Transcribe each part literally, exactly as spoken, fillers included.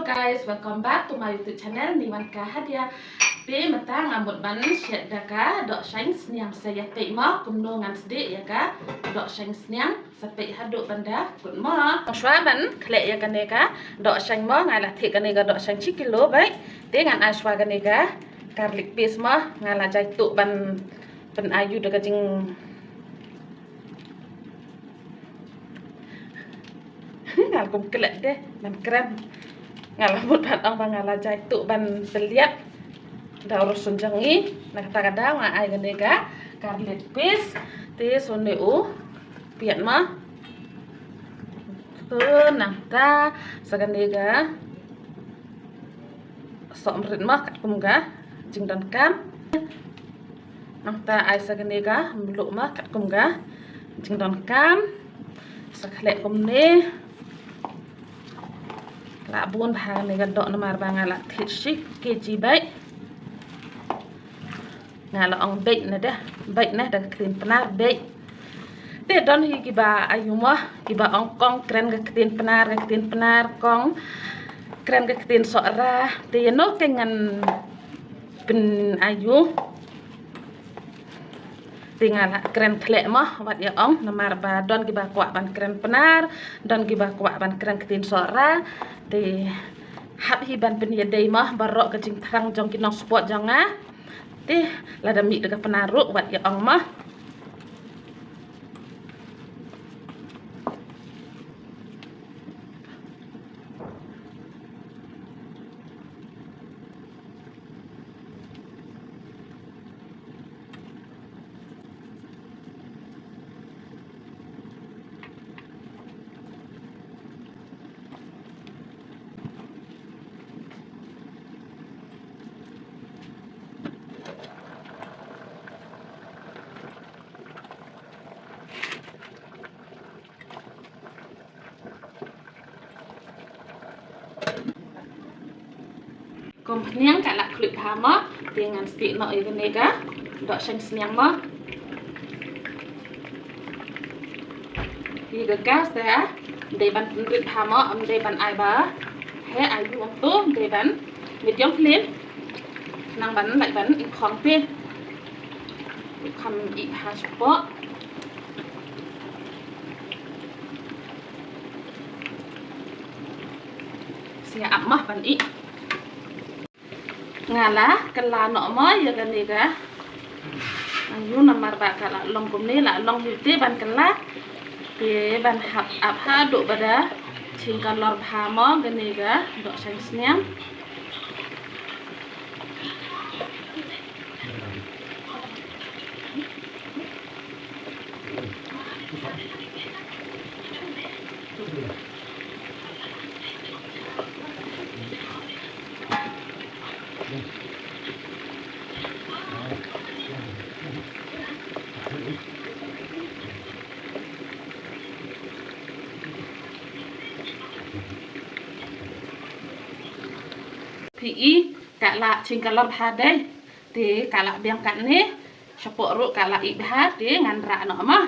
Guys, welcome back to my YouTube channel, Niwanka Hadia. Te mynta nga mut ban shet da ka dohshain sniang, sa ïa peit mo kumno ngan sdieh ïa ka dohshain sniang, sa peit haduh ban da kut mo. Shuwa ban khleh ïa kane ka dohshain mo, nga la thied kane ka dohshain shi kilo beit. Te ngan ai shuwa kane ka garlic paste mo, nga la jai tuh ban pyn-aiu da ka jing Nga la kum klet de ban kren. Nga la mut ban ong ba nga la jai tuh ban pynliat da u rosung jong ngi. Na kata ka daw nga ai kane ka garlic paste. Te shu ne u piat ma. Te nangta sa kane ka sohmrit ma katkum ka jingdonkam. Nangta ai sa kane ka mluh ma katkum ka jingdonkam. Sa khleh kumne. La bun bha kane ka doh namar ba nga la thied shi kg beit. Nga la ong beit na deh, beit na da ka ktien Pnar beit. Te don hi kiba aiu mo, kiba ong kong kren ka ktien Pnar, ka ktien Pnar kong kren ka ktien Sohra. Te ïa no te ngan pyn-aiu. Te nga la kren khleh mo, wat ïa ong namar ba don kiba kwah ban kren Pnar, don kiba kwah ban kren ktien Sohra. Te hap hi ban pynïadei mo baroh ka jingthrang jong ki nongsport jong nga. Te lada mih da ka Pnar ruh wat ïa ong mo. Kum hniang ka la khluit bha mo, te ngan sdih noh ïa kane ka dohshain sniang mo. Ïa ka gas te ha, ym dei ban pynrit bha mo, ym dei ban ai ba heh aiu, ym to, ym dei ban medium flame. Nang ban lait ban ih khong te. Kham ih ha shapoh. Sngap mah ban ih. Nga la kylla noh mo ïa kane ka aiu namar ba ka la long kumne, la long hi te ban kylla. Te ban hap ap haduh ba da ching kalor bha mo kane ka dohshain sniang. Phi i ka la ching kalor bha dei. Te ka la biang katne, shapoh ruh ka la ih bha, te ngan rah noh ma.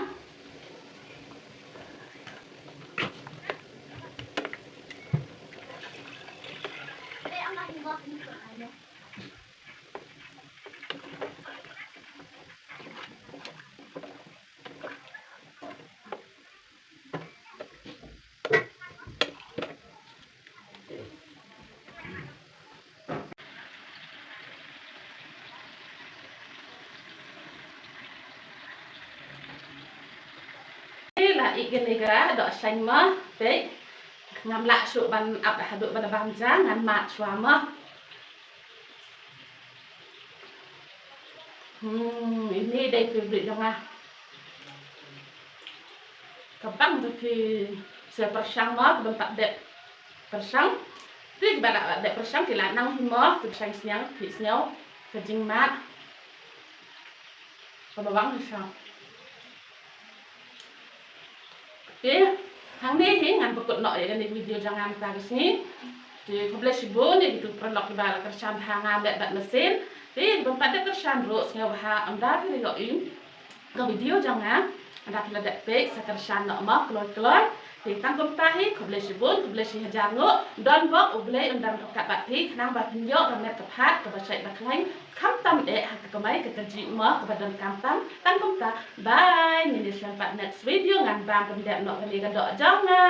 La ih kane ka dohshain ma, peit. Ngam lah shuh ban ap haduh ban bam ja, ngan mad shuwa ma. Hmm, ini dei favorite jong nga. Ka bang te phi sa pyrshang mo, ka bang pat dep pyrshang. Te kiba la dep pyrshang ki la nang hi mo, te pyrshang sniang, phi sngew ka jingmad. Ka bang pyrshang. Te hangne hi ngan pynkut noh ïa kane ka video jong nga mynta ka sngi. Te khublei shibun ïa kito ki paralok kiba la kyrshan ha nga leh bad mynsiem. Te kiba pat da kyrshan ruh sngewbha ynda phi la ïohi ka video jong nga, ynda phi la dep peit sa kyrshan noh ma kloi kloi. Te tang kumta hi, khublei shibun, khublei shihajar nguh, don bok U Blei un dang ryngkat bad phi, khnang ba phin ïoh ka met ka phad kaba shait ba khlaiñ, khamtam eh ha ka kamai ka kajih mo kaba donkam tam. Tang kumta, bye, ngin ïa shem pat next video, ngan bam pyndep noh kane ka doh jong nga.